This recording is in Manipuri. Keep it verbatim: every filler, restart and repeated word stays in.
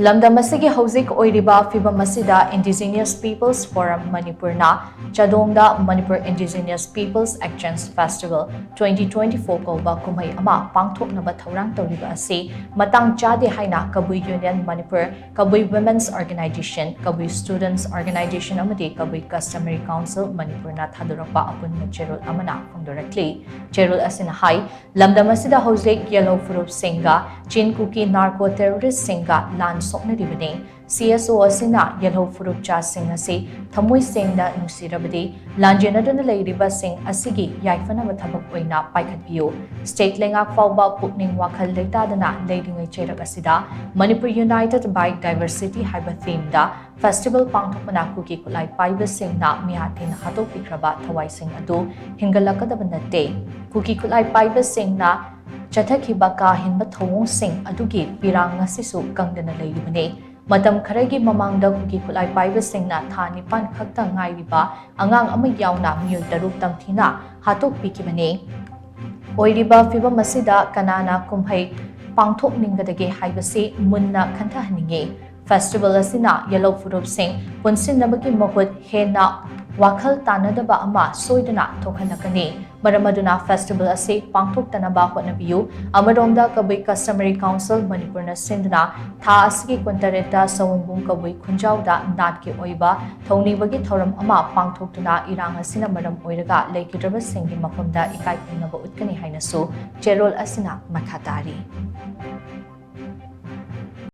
ꯂꯝꯗꯝ ꯑꯁꯤꯒꯤ ꯍꯧꯖꯤꯛ ꯑꯣꯏꯔꯤꯕ ꯐꯤꯕꯝ ꯑꯁꯤꯗ Indigenous Peoples Forum ꯃꯅꯤꯄꯨꯔꯅ ꯆꯥꯗꯣꯡꯗ Manipur Indigenous Peoples Exchange Festival twenty twenty-four ꯀꯧꯕ ꯀꯨꯝꯍꯩ ꯑꯃ ꯄꯥꯡꯊꯣꯛꯅꯕ ꯊꯧꯔꯥꯡ ꯇꯧꯔꯤꯕ ꯑꯁꯤ ꯃꯇꯥꯡ ꯆꯥꯗꯦ ꯍꯥꯏꯅ ꯀꯕꯨꯏ ꯌꯨꯅꯤꯌꯟ ꯃꯅꯤꯄꯨꯔ, ꯀꯕꯨꯏ Women's Organization, ꯀꯕꯨꯏ Students Organization ꯑꯃꯗꯤ ꯀꯕꯨꯏ Customary Council ꯃꯅꯤꯄꯨꯔꯅ ꯊꯥꯗꯣꯔꯛꯄ ꯑꯄꯨꯟꯕ ꯆꯦꯔꯣꯜ ꯑꯃꯅ ꯐꯣꯡꯗꯣꯔꯛꯂꯤ꯫ ꯆꯦꯔꯣꯜ ꯑꯁꯤꯅ ꯍꯥꯏ, ꯂꯝꯗꯝ ꯑꯁꯤꯗ ꯍꯧꯖꯤꯛ ꯌꯦꯜꯍꯧ ꯐꯨꯔꯨꯞꯁꯤꯡꯒ ꯆꯤꯟ ꯀꯨꯀꯤ narco terroristꯁꯤꯡꯒ ꯂꯥꯟ ꯁꯣꯛꯅꯔꯤꯕꯅꯤ꯫ CSO ꯑꯁꯤꯅ ꯌꯦꯜꯍꯧ ꯐꯨꯔꯨꯞꯆꯥꯁꯤꯡ ꯑꯁꯤ ꯊꯃꯣꯏ ꯁꯦꯡꯅ ꯅꯨꯡꯁꯤꯔꯕꯗꯤ ꯂꯥꯟꯖꯦꯟꯅꯗꯨꯅ ꯂꯩꯔꯤꯕꯁꯤꯡ ꯑꯁꯤꯒꯤ ꯌꯥꯏꯐꯅꯕ ꯊꯕꯛ ꯑꯣꯏꯅ ꯄꯥꯏꯈꯠꯄꯤꯌꯨ꯫ State ꯂꯩꯉꯥꯛ ꯐꯥꯎꯕ ꯄꯨꯛꯅꯤꯡ ꯋꯥꯈꯜ ꯂꯩꯇꯥꯗꯅ ꯂꯩꯔꯤꯉꯩ ꯆꯩꯔꯛ ꯑꯁꯤꯗ Manipur United by Diversity ꯍꯥꯏꯕ themeꯗ festival ꯄꯥꯡꯊꯣꯛꯄꯅ ꯀꯨꯀꯤ ꯈꯨꯠꯂꯥꯏ ꯄꯥꯏꯕꯁꯤꯡꯅ ꯃꯤꯍꯥꯠ ꯊꯤꯅ ꯍꯥꯠꯇꯣꯛꯄꯤꯈ꯭ꯔꯕ ꯊꯋꯥꯏꯁꯤꯡ ꯑꯗꯨ ꯍꯤꯡꯒꯠꯂꯛꯀꯗꯕ ꯅꯠꯇꯦ꯫ ꯀꯨꯀꯤ ꯈꯨꯠꯂꯥꯏ ꯄꯥꯏꯕꯁꯤꯡꯅ ꯆꯠꯊꯈꯤꯕ ꯀꯥ ꯍꯦꯟꯕ ꯊꯧꯑꯣꯡꯁꯤꯡ ꯑꯗꯨꯒꯤ ꯄꯤꯔꯥꯡ ꯉꯁꯤꯁꯨ ꯀꯪꯗꯅ ꯂꯩꯔꯤꯕꯅꯤ꯫ ꯃꯇꯝ ꯈꯔꯒꯤ ꯃꯃꯥꯡꯗ ꯀꯨꯀꯤ ꯈꯨꯠꯂꯥꯏ ꯄꯥꯏꯕꯁꯤꯡꯅ ꯊꯥ ꯅꯤꯄꯥꯟ ꯈꯛꯇ ꯉꯥꯏꯔꯤꯕ ꯑꯉꯥꯡ ꯑꯃ ꯌꯥꯎꯅ ꯃꯤꯑꯣꯏ ꯇꯔꯨꯛ ꯇꯝꯊꯤꯅ ꯍꯥꯠꯇꯣꯛꯄꯤꯈꯤꯕꯅꯤ꯫ ꯑꯣꯏꯔꯤꯕ ꯐꯤꯚꯝ ꯑꯁꯤꯗ ꯀꯅꯥꯅ ꯀꯨꯝꯍꯩ ꯄꯥꯡꯊꯣꯛꯅꯤꯡꯒꯗꯒꯦ ꯍꯥꯏꯕꯁꯤ ꯃꯨꯟꯅ ꯈꯟꯊꯍꯟꯅꯤꯡꯏ꯫ Festival ꯑꯁꯤꯅ ꯌꯦꯜꯍꯧ ꯐꯨꯔꯨꯞꯁꯤꯡ ꯄꯨꯟꯁꯤꯟꯅꯕꯒꯤ ꯃꯍꯨꯠ ꯍꯦꯟꯅ ꯋꯥꯈꯜ ꯇꯥꯅꯗꯕ ꯑꯃ ꯁꯣꯏꯗꯅ ꯊꯣꯛꯍꯜꯂꯛꯀꯅꯤ꯫ ꯃꯔꯝ ꯑꯗꯨꯅ festival ꯑꯁꯤ ꯄꯥꯡꯊꯣꯛꯇꯅꯕ ꯍꯣꯠꯅꯕꯤꯌꯨ꯫ ꯑꯃꯔꯣꯝꯗ ꯀꯕꯨꯏ Customary Council ꯃꯅꯤꯄꯨꯔꯅ ꯁꯤꯟꯗꯨꯅ ꯊꯥ ꯑꯁꯤꯒꯤ ꯀꯨꯟꯇꯔꯦꯠꯇ ꯁꯑꯣꯝꯕꯨꯡ ꯀꯕꯨꯏ ꯈꯨꯟꯖꯥꯎꯗ ꯅꯥꯠꯀꯤ ꯑꯣꯏꯕ ꯊꯧꯅꯤꯕꯒꯤ ꯊꯧꯔꯝ ꯑꯃ ꯄꯥꯡꯊꯣꯛꯇꯨꯅ ꯏꯔꯥꯡ ꯑꯁꯤꯅ ꯃꯔꯝ ꯑꯣꯏꯔꯒ ꯂꯩꯈꯤꯗ꯭ꯔꯕꯁꯤꯡꯒꯤ ꯃꯐꯝꯗ ꯏꯀꯥꯏ ꯈꯨꯝꯅꯕ ꯎꯠꯀꯅꯤ ꯍꯥꯏꯅꯁꯨ ꯆꯦꯔꯣꯜ ꯑꯁꯤꯅ ꯃꯈꯥ ꯇꯥꯔꯤ꯫